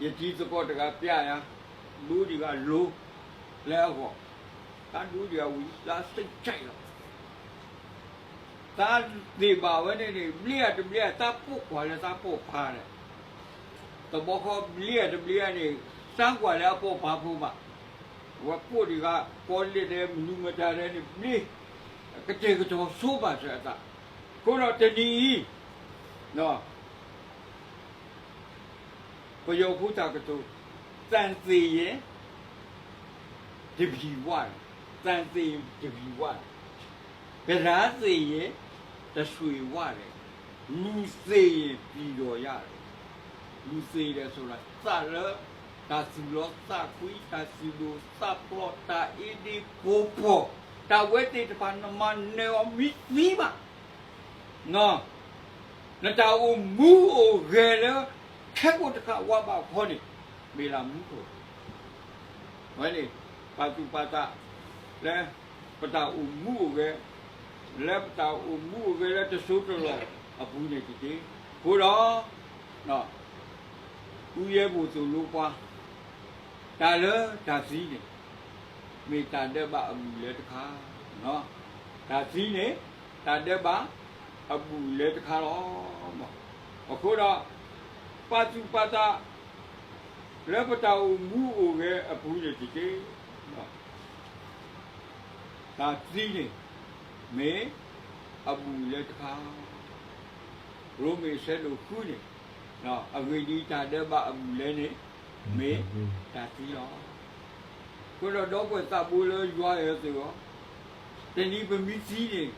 ယတံၤသကိးတဂၤပျဲယၤ, ဒိဒံးဂၤလိၤလၢအဂီၢ်, တၢ်ဒိဒံးဂၤဝံၤ လၢအစိတ်ကြိုက်လီၤ. သးသ့ၣ်ဘၣ်ဝဲန့ၣ်န့ၣ် ဘျ့ဧါတဘျ့ဧါ သးပိာ်ကွၢ်လၢသးပိာ်ဖးန့ၣ်, တဘျီဃီဘျ့ဧါတဘျ့ဧါန့ၣ် သးကွၢ်လၢအပိာ်ဖးဖိဘၣ်. အဝဲပိာ်ဒံးဂၤ ကီလ့ၣ်ဒဲး မနုၤမတၤဒဲးန့ၣ် ဘျ့ ကတဲာ်ကတီၤဆိဘၣ်စၢၤအသး. အဃိဒီးတနံၤအံၤ ပယီၤဖိတၢ်ကတိၤ, သံသေရင် တပြီဝတယ်, သံသေရင် တပြီဝတယ်, ကဒါသေရင် တဆွေဝတယ်, လူသေရင် ပြီတော်ရတယ်. လူသေတယ်ဆိုတာ သတ်လၢ တၢ်သူၣ်လီသးကွံ, တၢ်သူၣ်ဒိၣ်သးဖျိး, တၢ်အ့ဒ့ဖိဖီၣ်, တၢ်ဝဲသ့ၣ်တဖၣ် နမၤနၢၤအီၤမ့ၢ်သံဘၣ် နတၢ်အိၣ်မူအိၣ်ဂဲၤလၢ ခဲကိာ်တဃၣ်ဝါဘၣ်ခီန့ၣ် မ့ၢ်လၢမူခိၣ်, ဝဲန့ၣ် ပာ်သူၣ်ပာ်သး လၢပတၢ်အိၣ်မူအိၣ်ဂဲၤ, လၢပတၢ်အိၣ်မူအိၣ်ဂဲၤလၢတစိၢ်တလီၢ်အပူၤန့ၣ်တက့ၢ်. အဃိဒီး အူယဲၢ်ဘိၣ်သိၣ်လိပှၤ, တၢ်လၢတၢ်သံန့ၣ် မ့ၢ်တၢ်ဒဲးဘးအဘူးအလဲတခါ, တၢ်သံန့ၣ် တၢ်ဒဲးဘးအဘူးအလဲတခါလီၤ. အဃိဒီး ပာ်သူၣ်ပာ်သး လၢပတၢ်အိၣ်မူအိၣ်ဂဲၤအပူၤန့ၣ်တက့ၢ်. တၢ်သံန့ၣ် မ့ၢ်အဘူးအလဲတခါ, ရိမ့ၤအဆၢဒိၣ်ဃုန့ၣ်, အဂ့ၢ်ဒ်အံၤ, တၢ်ဒဲးဘးအဘူးအလဲန့ၣ် မ့ၢ်တၢ်သံလီၤ. အဃိဒီးဒီပုၢ်ဝဲၢ်သးဘိလၢယွၤအဲၣ်အီၤသ့ၣ်ဧၢ, တနံၤပမ့ၢ်သံန့ၣ်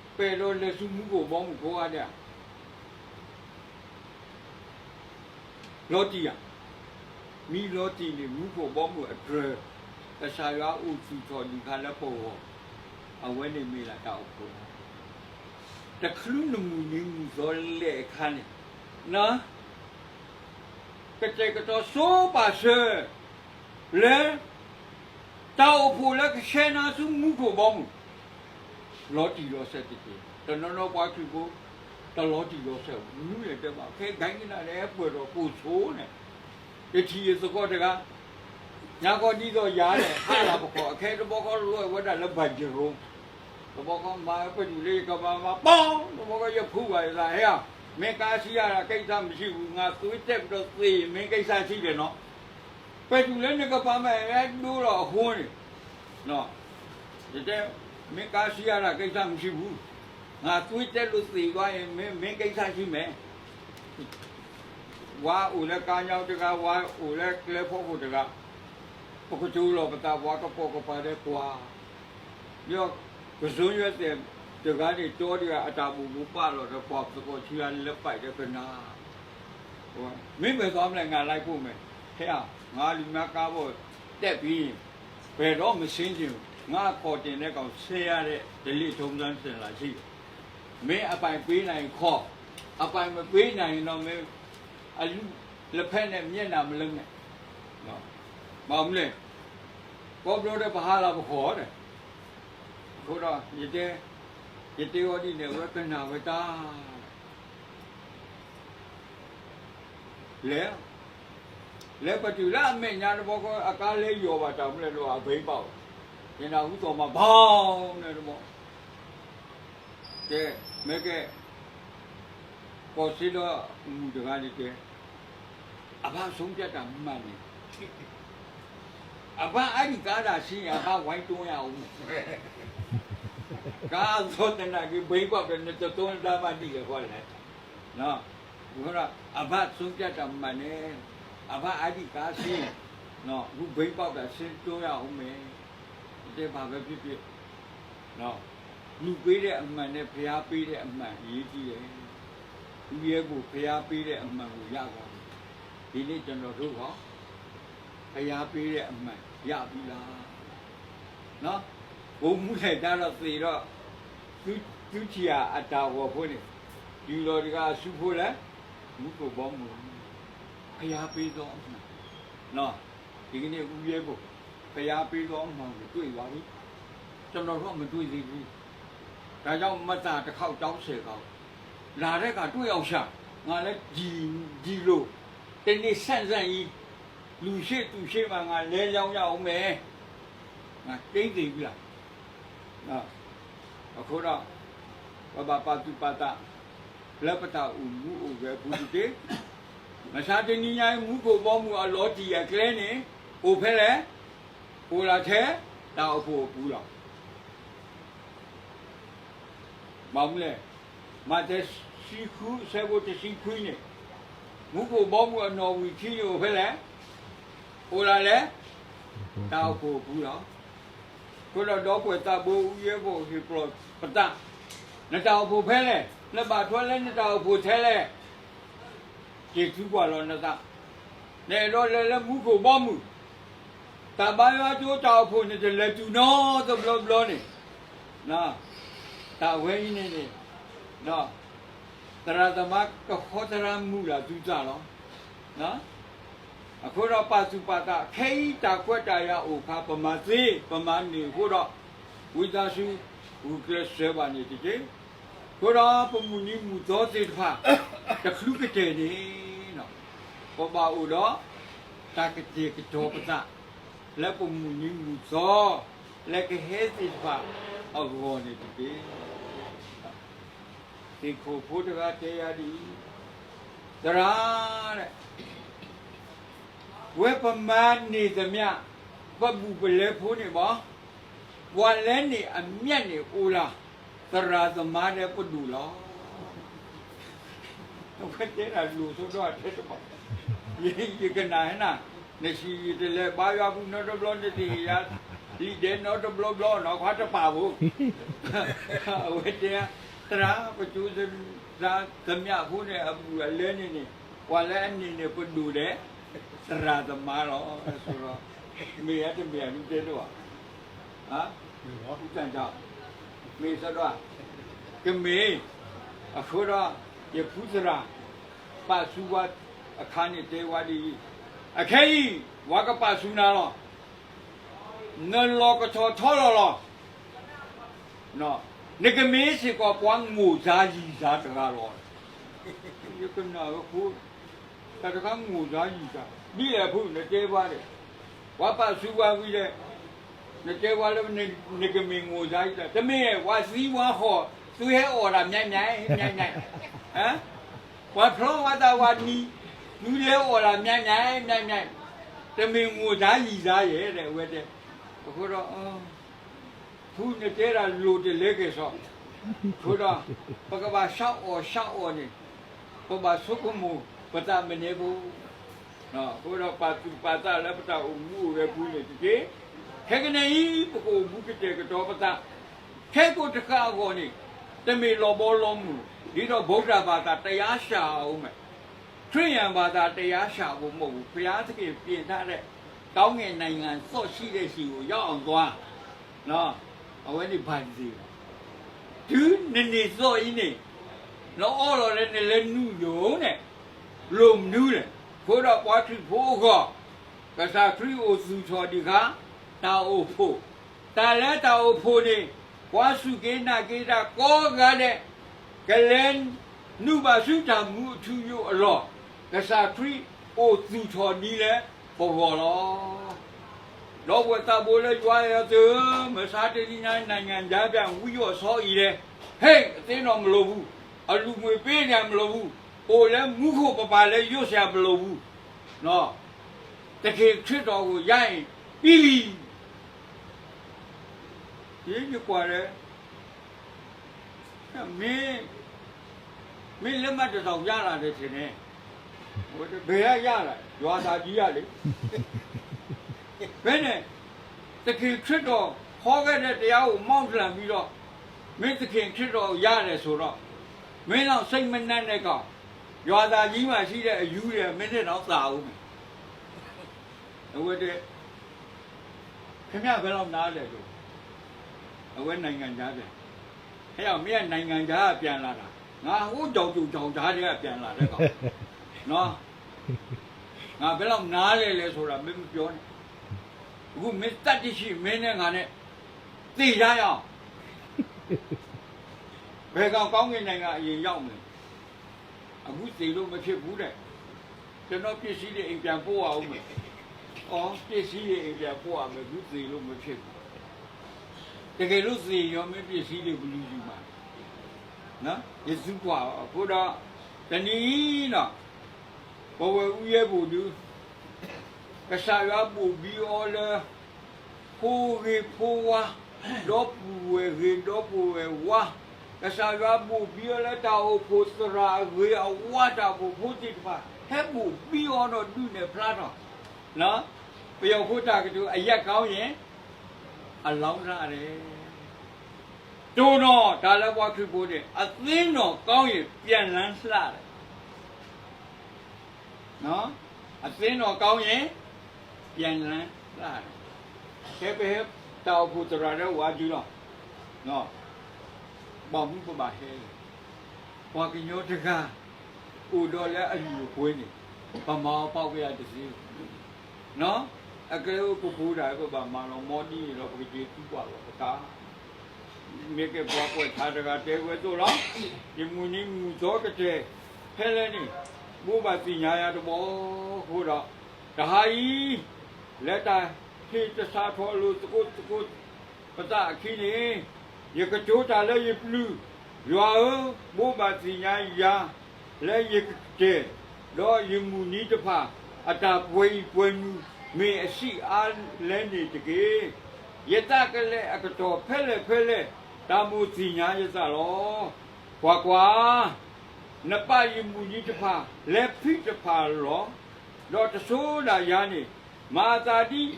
ပအဲၣ်ဒိးလဲၤဆူမူခိၣ်ဘီမုၢ်ကိးဂၤဒဲးဧါ. လီၤတံၢ်ဧါ. မ့ၢ်လီၤတံၢ်န့ၣ် မူခိၣ်ဘီမုၢ်အတြၢၤ, ကစၢ်ယွၤအိၣ်သူၣ်ထီၣ်ဒံးခါလၢပဂီၢ်, အဝဲန့ၣ်မ့ၢ်ဒၣ်တၢ်အိၣ်ဖှိၣ်လီၤ. တချုးနမုၢ်နံၤမုၢ်သီလဲၣ်အခါန့ၣ်, ကတဲာ်ကတီၤဆိပာ်စၢၤ လၢ တၢ်အိၣ်ဖှိၣ်လၢကဆှၢနၤဆူမူခိၣ်ဘီမုၢ်, လီၤတံၢ်လီၤဆဲးတက့ၢ်. တနီၤနီၤပှၤခရံာ်ဖိ တလီၤတံၢ်လီၤဆဲး, မနုၤလဲၣ်တဲဘၣ်, ခဲကနံၣ်အံၤ ပှဲၤဒီးကိၢ်ဆိန့ၣ်, ယထံၣ်ယသကိးတဂၤ, ညါခီဒ်သိးယၤန့ၣ် ဟးလၢပခီၣ်, အခဲတဘျီဃီလီၤဝဲဒၣ်လၢဘၣ်ယရိ, တဘျီဃီမၤပတုာ်လၢယကဘၣ်မၤပီ, တဘျီဃီယဖုးဘၣ်ယသး, ဟဲဧါ, မင်းကားစီးရတာ ကိစ္စမရှိဘူး, ငါသွေးတက်ပြီးတော့သေရင် မင်းကိစ္စရှိတယ်နော်. ပတုာ်လၢနကပာ်မၤဝဲဒိလီၤအဃိန့ၣ်, ယတဲ, မင်းကားစီးရတာ ကိစ္စမရှိဘူး, ငါသွေးတက်လို့သေသွားရင် မင်း, မင်းကိစ္စရှိမယ်. ဝါအိၣ်လၢကါညီတဂၤ, ဝါအိၣ်လၢကျဲဖီခိၣ်တဂၤ, ပကတိၤလီၤပသး ပှၤကပိာ်ကပၤဒီးကွၢ်, ဒီးကစိယွဲသဲးတဂၤန့ၣ် တီတဂၤ အတၢ်ဘူၣ်ဘူၣ်ပာ်လီၤဒီး ပှၤသကိးဆံဂၤလၢပာ်ဒီးကနၤ မင်းไปซ้อมเลย ငါလိုက်ပို့မယ်, ဟဲဧါ, ငါလူများကားပေါ်တက်ပြီ, ဘယ်တော့မဆင်းချင်ဘူး, ငါအခေါ်တင်တဲ့ကောင် ဆင်းရတဲ့ ဓလေ့ထုံးတမ်းစဉ်လာရှိတယ်, မင်းအပိုင်ပေးနိုင်ရင်ခေါ်, အပိုင်မပေးနိုင်ရင်တော့ မင်း အလူလက်ဖက်နဲ့ မျက်နှာမလုပ်နဲ့, မ့ၢ်မလဲၣ်, ကိးဘျီဒီးပဟးလီၤပဃီၤဒီး, အဃိဒီး ယတဲ, ယတဲအီၤဒ်န့ၣ် အဝဲကနၣ်ဝဲတၢ် လဲၤ, လဲၤပတုာ်လၢအမဲာ်ညါတဘျီဃီ အကါလဲၤယီၤဘၣ်တၢ်မနုၤလဲၣ်ဒီး အဘဲပာ်အီၤ, ယနၢ်ဟူသီၣ်မး ဘီန့ၣ်တဘျီ, တဲ, မ့ၢ်ကဲ, ကီၢ်စ့ဒီးမုၢ်တဂၤန့ၣ်တဲ, အဘၣ်ဆုံးဖြတ်တာမှန်တယ်, အဘၣ်အါဒံၣ်ကါဒၣ်ဆံးန့ၣ် အဘၣ်ဝိုင်းတွန်းရအောင်, ကါသောတနံၤက့ ဘဲပာ်ဒီး နတတွန်းတၢ်ဘၣ်ဒ်လဲၣ်ဃီလဲၣ် အဘၣ်ဆုံးဖြတ်တာမှန်တယ်, အဘၣ်အါဒံၣ်ကါဆံး, အခုဘဲပာ်ဒီး ဆ့တွန်းရအောင်မယ်, တဲ ဘာပဲဖြစ်ဖြစ် လူပေးတဲ့အမှန်နဲ့ ဘုရားပေးတဲ့အမှန် အရေးကြီးတယ်, ဦးရဲကို ဘုရားပေးတဲ့အမှန်ကို ရသွားပြီ, ဒီနေ့ကျွန်တော်တို့က ဘုရားပေးတဲ့အမှန် ရပြီလား ကိးမူလဲၤတၢ်ဒီးသ့ၣ်ဒီး သုထံၣ်ဧါအတၢ်ဂီၤဖိန့ၣ်, တုၤလီၤတဂၤအစုဖိလဲၣ်, မူခိၣ်ဘီမုၢ်, ဘုရားပေးသောအမှန်, ဒီကနေ့ ဦးရဲကို ဘုရားပေးသောအမှန်ကို တွေ့သွားပြီ, ကျွန်တော်တော့ မတွေ့သေးဘူး, ဒါကြောင့် မသန်တစ်ခေါက် တောင်းဆယ်ခေါက် လာတဲ့အခါ တွေ့အောင်ရှာ, ငါလည်း ဒီ, ဒီလို တနံၤဆဲးစဲးအံၤ, လူၤရှ့တူၤရှ့မး ငါလဲၤလၢညါအိၣ်မဲာ်, ငါက့သ့ၣ်ဝံၤလီၤ. အဃိဒီး, ပဘၣ်ပာ်သူၣ်ပာ်သး လၢပတၢ်အိၣ်မူအိၣ်ဂဲၤအပူၤတက့ၢ်. မဆါတနံၤညါအံၤ မူခိၣ်ဘီမုၢ်အလီၤတံၢ်အကျဲန့ၣ် အိၣ်ဖဲလဲၣ်, အိၣ်လၢထဲတၢ်အိၣ်ဖှိၣ်အပူၤလီၤ. ဘၣ်မနုၤလဲၣ်, မးသဲတဆံဃု အဆၢဖိတဆံခွံန့ၣ်, မူခိၣ်ဘီမုၢ်အနီၣ်ဝံာ်ခံန့ၣ်အိၣ်ဖဲလဲၣ်, အိၣ်ဒၣ်လဲၣ်, တၢ်အိၣ်ဖှိၣ်အပူၤလီၤ. အဃိဒီးဒီပုၢ်ဝဲၢ်သးဘိ ဝံယဲဖိဟ့ၣ်ပျီၢ်ပသး, နတၢ်အိၣ်ဖှိၣ်ဖဲလဲၣ်, နဘၣ်ထွဲလၢနတၢ်အိၣ်ဖှိၣ်ထဲလဲၣ်, က့ၤထုကွၢ်လီၤနသး, နအဲၣ်ဒိးလဲၤလၢမူခိၣ်ဘီမုၢ်, တၢ်ဘါယွၤကၠိတၢ်အိၣ်ဖှိၣ်န့ၣ် တလဲၤတုၤနီတဘျီဘျီန့ၣ်, တၢ်ဝဲအံၤန့ၣ်န့ၣ်, သရၣ်သမါကဃီသရၣ်မုၣ်လၢသုသးလီၤ. အဃိဒီးပာ်သူၣ်ပာ်သး ခဲအံၤတၢ်ခွဲးတၢ်ယာ်အိၣ်အခါ ပမၤသ့ ပမၤန့ၢ်အဃိဒီး, ဝံသးစူၤ ဂုာ်ကျဲးစၢးဘၣ်န့ၣ်တက့ၢ်. အဃိဒီးပမုၢ်နံၤမုၢ်သီသ့ၣ်တဖၣ် တချုးကတၢၢ်န့ၣ်, ပဘၣ်အိၣ်ဒီး တၢ်ကတဲာ်ကတီၤပသး လၢပမုၢ်နံၤမုၢ်သီ လၢကဟဲသ့ၣ်တဖၣ်အဂီၢ်န့ၣ်တက့ၢ်. သ့ၣ်ခိၣ်ဖိတဂၤတဲယၤဒ်အံၤ, သရၣ်, ဝဲပမၤန့ၢ်သမျၣ် ပဘူၣ်ပလဲဖိန့ၣ်ဘၣ်, ပှၤလဲန့ၢ်အမျၢ်န့ၣ်အိၣ်လၢ သရၣ်သမါဒီးပဒိၣ်လီၤ. အဝဲတဲဒၣ်လိၣ်ဆိဒီးအတဲတဘၣ်, ယကနၣ်ဟဲနၤ, နစံးယတလဲၤဘါယွၤပူၤနီတဘျီ နတဟ့ၣ်ယၤ လံာ်ဒဲးနီတဘျီဘျီနီၤ ခွါတပာ်ဖိ, အဝဲတဲ, သရၣ် ပကၠိသရၣ်သမါဖိန့ၣ် အဘူၣ်အလဲန့ၣ်န့ၣ်, ပှၤလၢအန့ၢ်န့ၣ်ပဒိၣ်ဒီး သရၣ်သမါလီၤ. မ့ၢ်ဧါတမ့ၢ်ဧါ နတဲတဘၣ်, မ့ၢ်စ့ၢ်ဒီး, ကမ့ၢ်, အဃိဒီး, ယဖုသရၣ်, ပာ်စူၤဝဲအခါန့ၣ်တဲဝဲဒ်အံၤ, အခဲအံၤ, ပှၤကပာ်စူၤနၤလီၤ. နလီၢ်ကထီၣ်ထီလီၤလီၤ. နကမ့ၢ်စ့ၢ်ကီးပှၤငိၢ်စါယံာ်စါတဂၤလီၤ. ယကနၣ်ဝဲဖိ, တၢ်တခါငိၢ်စါယံာ်စါ, ဒ်လဲၣ်အဖု နတဲဘၣ်ဒီး, ပှၤပာ်စူၤဝဲဝံၤဒီး, နတဲဝဲလၢ နကမ့ၢ်ငိၢ်စါယံာ်စါ, တမ့ၢ် ပှၤသံပှၤဟီၣ်, သုဟဲအီၣ်တၢ်မၠဲးမၠဲး, မၠဲးမၠဲး, ပှၤဖျီဝဲတၢ်ဝဲနံၤ, သုလဲၤအီၣ်တၢ်မၠဲးမၠဲး, မၠဲးမၠဲး, တမ့ၢ်ငိၢ်စါယံာ်စါယဲၢ်ဒီး အဝဲတဲ, အဃိဒီး ဖုနတဲဒၣ်လိၣ်တလဲက့ၤစီ, အဃိဒီး, ပကဘၣ်ဆါအီၣ်ဆါအီၣ်န့ၣ်, ပဘၣ်ဆိကမိၣ်ပသးမနုၤဖိ, အဃိဒီးပာ်သူၣ်ပာ်သးလၢပတၢ်အိၣ်မူအိၣ်ဂဲၤပူၤန့ၣ်တက့ၢ်. ခဲကနံၣ်အံၤ ပကအိၣ်မူကတဲာ်ကတီၤပသး, ခဲကိာ်တဃာ်အဂီၢ်န့ၣ်, တမ့ၢ်လီၤဘီလီၤမုၢ်, ဒ်သိး ဗုဒ္ဓဘာသာ တရားစရာ အိၣ်မး, ခရစ်ယာန်ဘာသာ တရားစရာ အိၣ်မး, ဘုရားသခင် ပြင်ထားတဲ့ ကောင်းကင်နိုင်ငံ သော့ရှိတဲ့ဆီကို ရောက်အောင်သွား. အဝဲန့ၣ်ဘၣ်တသ့ဘၣ်. တုၤနန့ၢ်သီၣ်အံၤန့ၣ်, နအီလီၤလၢနလဲၤနုာ်ယိာ်န့ၣ်, လိၣ်မနုၤလဲၣ်. အဃိဒီးပှၤခရံာ်ဖိအဂီၢ်, ကစၢ်ခရံာ်အိၣ်သူၣ်ထီၣ်ဒံးအခါ, တၢ်အိၣ်ဖှိၣ်, တၢ်လၢတၢ်အိၣ်ဖှိၣ်န့ၣ်, ပှၤစူၢ်က့ၤနာ်က့ၤတၢ်ကိးဂၤဒဲး, ကလဲၤ နုာ်ဘၣ်ဆူတၢ်မူအထူအယိာ်အလီၢ်, ကစၢ်ခရံာ်အိၣ်သူၣ်ထီၣ်ဒ်လဲၣ်ပဂီၢ်လီၤ. ဒီပုၢ်ဝဲၢ်သးဘိလၢယွၤအဲၣ်အီၤသုဧၢ, မဆါတနံၤညါ နိုင်ငံခြားပြန် ဝံယိၣ်အဆီအံၤလဲၣ်, ဟဲ အသ့ၣ်နီၣ်မလိာ်ဘူး, အလူၤမွေးပေးစရာမလိာ်ဘူး, အိၣ်လၢမူခိၣ်ပပၤလၢယိစဲးအပလိာ်ဘူး, သခင်ခရစ်တော်ကို ရရင်ပြီးပြီ. ယကွၢ်ဒီး မင်း, မင်းလက်မှတ်တစ်စောင်ရလာတယ်ထင်တယ်. ဘယ်ကရလဲ, ယွၤအသးကြီးရလေ. ဘယ်နဲ့, သခင်ခရစ်တော်ဟောခဲ့တဲ့တရားကို မောင်းလှန်ပြီးတော့, မင်းသခင်ခရစ်တော်ကိုရတယ်ဆိုတော့, မင်းတော့စိတ်မနက်နဲ့ကောင်, ယွာသာကြီးမှာရှိတဲ့အယူတွေ မင်းနဲ့တော့သာဦးမယ်. အဝဲတဲ, ခင်ဗျားဘယ်လောက်နားလဲလို့, အဝဲနိုင်ငံခြားပြန်, ဟဲ့အောင်, မင်းကနိုင်ငံခြားကပြန်လာတာ, ငါဟိုးတောင်ကျိုတောင်ကြားထဲကပြန်လာတဲ့ကောင်, နော်, ငါဘယ်လောက်နားလဲလဲဆိုတာ မင်းမပြောနဲ့. အခုမင်းသတ္တိရှိ မင်းနဲ့ငါနဲ့သေကြရအောင်. ဘယ်ကောင်ကောင်းကင်နိုင်ငံအရင်ရောက်မလဲ. အခုသေလို့မဖြစ်ဘူးတဲ့. ကျွန်တော်ပစ္စည်းတွေအိမ်ပြန်ပို့ရဦးမယ်. အော် ပစ္စည်းတွေအိမ်ပြန်ပို့ရမယ်, အခုသေလို့မဖြစ်ဘူး. တကယ်လို့သေရော မင်းပစ္စည်းတွေကိုလူယူမှာ, နော်, ယသူကွာအဃိဒီး တနံၤအံၤနီၤ ပဝဲဥယျာဉ်ပူၤဒု ကစၢ်ယွၤဘိၣ်ဘံအီၤလၢ ဖိဂ့ၤဖိဝါ, ဒီပုၢ်ဝဲၢ်ဂ့ၤဒီပုၢ်ဝဲၢ်ဝါ, ကစၢ်ယွၤဘိၣ်ဘံအီၤလၢတၢ်အိၣ်ဖှိၣ်သရၣ်အဂ့ၤအဝါ, တၢ်အိၣ်ဖှိၣ်ဖိသ့ၣ်တဖၣ် ဟဲဘိၣ်ဘံအီၤဒီးဒုးနဲၣ်ဖျါထီၣ်, ပယီၤဖိတၢ်ကတိၤ အရပ်ကောင်းရင် အလောင်းလှတယ်. တိၢ်နီၣ်တၢ်လၢပှၤခရံာ်ဖိန့ၣ် အသ့ၣ်နီၣ်ကောင်းရင် ပြန်လန်းလှတယ်. အသ့ၣ်နီၣ်ကောင်းရင် ပြန်လန်းလှတယ်. ကဲ ပဟဲတၢ်အိၣ်ဖှိၣ်သရၣ်လၢဝၤဒုလီၤ. ဘၣ်မနုၤပဘၣ်ဟဲလဲၣ်. ပှၤကညီတဂၤ အိၣ်ဒီးလၢအလုၢ်အပှ့ၤန့ၣ် ပမၤအီၤပီၣ်ကယၤတသ့ဘၣ်. အကဲအိၣ်ကပူၤဒၣ် ပဘၣ်မၤလီၤ မ်ဒ်န့ၣ်ဒီး ပကက့ၤသံကွၢ်လီၤပသး မ့ၢ်ကဲပှၤကွဲးထါတဂၤတဲဝဲအသိးလီၤ. ယမုၢ်နံၤမုၢ်သီကတၢၢ်ဖဲလဲၣ်န့ၣ် ဘိးဘၣ်သ့ၣ်ညါယၤတဘျီအဃိဒီး တဟါအံၤ လၢတၢ်ဟ့ၣ်တဆါထီၣ်လိာ်သကိးသကိးပသးအခံန့ၣ် ယကတိၤတၢ်လၢယပျုၢ်, ယွၤဧၢ, ဘိးဘၣ်သ့ၣ်ညါယၤ လၢယကတဲာ် ဒီးယမုၢ်နံၤတဖၣ် အတၢ်ပှဲၤအံၤပှဲၤမုာ် မ့ၢ်အဆံးအါလဲၣ်န့ၣ်တက့ၢ်. ယသးကလဲာ်အကတီၢ်ဖဲလဲၣ်ဖဲလဲၣ် တၢ်မိၣ်သ့ၣ်ညါယသးလီၤ. ကွၢ်ကွၢ်, နပာ်ယမုၢ်နံၤတဖၣ် လဲၤဖံးတဖၣ်လီၤ. ဒီးတစိၤဒၣ်ယၤန့ၣ် မၤအသးဒ်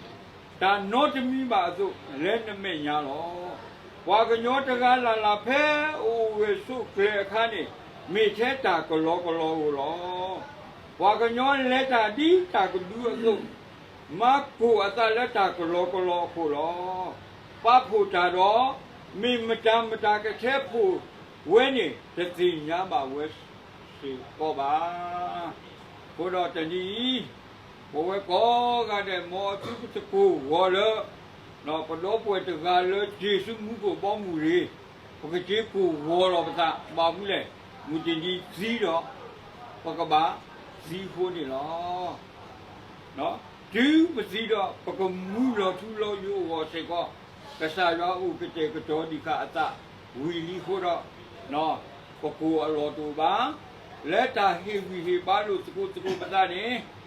တၢ်နီတမံၤဘၣ်အသိး လၢနမဲာ်ညါလီၤ. ပှၤကညီတဂၤလၢ်လၢ်ဖဲအအိၣ်ဂၢၢ်ဆိးကျၢၤအခါန့ၣ် မ့ၢ်ထဲတၢ်ကလီကလီဧိၤလီၤ. ပှၤကညီလဲၤတၢ်ဒ်တၢ်ကဒုအသိး မၤကိၢ်အသးလၢတၢ်ကလီကလီအဃိလီၤ. ပာ်ဖှိၣ်တၢ်ဒီး မ့ၢ်မတၤမတၤကထဲဖှိၣ်ဝဲန့ၣ် တသ့ၣ်ညါဘၣ်ဝဲစ့ၢ်ကီးဘၣ်. အဃိဒီးတနံၤအံၤ ပဝဲကိးဂၤဒဲး မ်သုကသကိးဂီၤလၢ ပဒီပုၢ်ဝဲၢ်တဂၤလၢက့ၤဆူမူခိၣ်ဘီမုၢ်ရ့ၤ, ပကက့ၤကိၢ်ဂီၤလီၤပသး ဘၣ်မနုၤလဲၣ်, မုၢ်တနံၤသံဒီး ပကဘၣ်သံအဃိန့ၣ်လီၤ. တုၤပသံဒီး ပကမူလီၤထူလီၤယိာ်အဂီၢ်စ့ၢ်ကီး, ကစၢ်ယွၤအိၣ်ကတဲာ်ကတီၤဒံးဃာ်အသးဝံၤလံအဃိဒီး ပကိၢ်အလီၢ်တအိၣ်ဘၣ်. လၢတၢ်ဟ့ၣ်ဂံၢ်ဟ့ၣ်ဘါလိာ်သကိးသကိးပသးန့ၣ်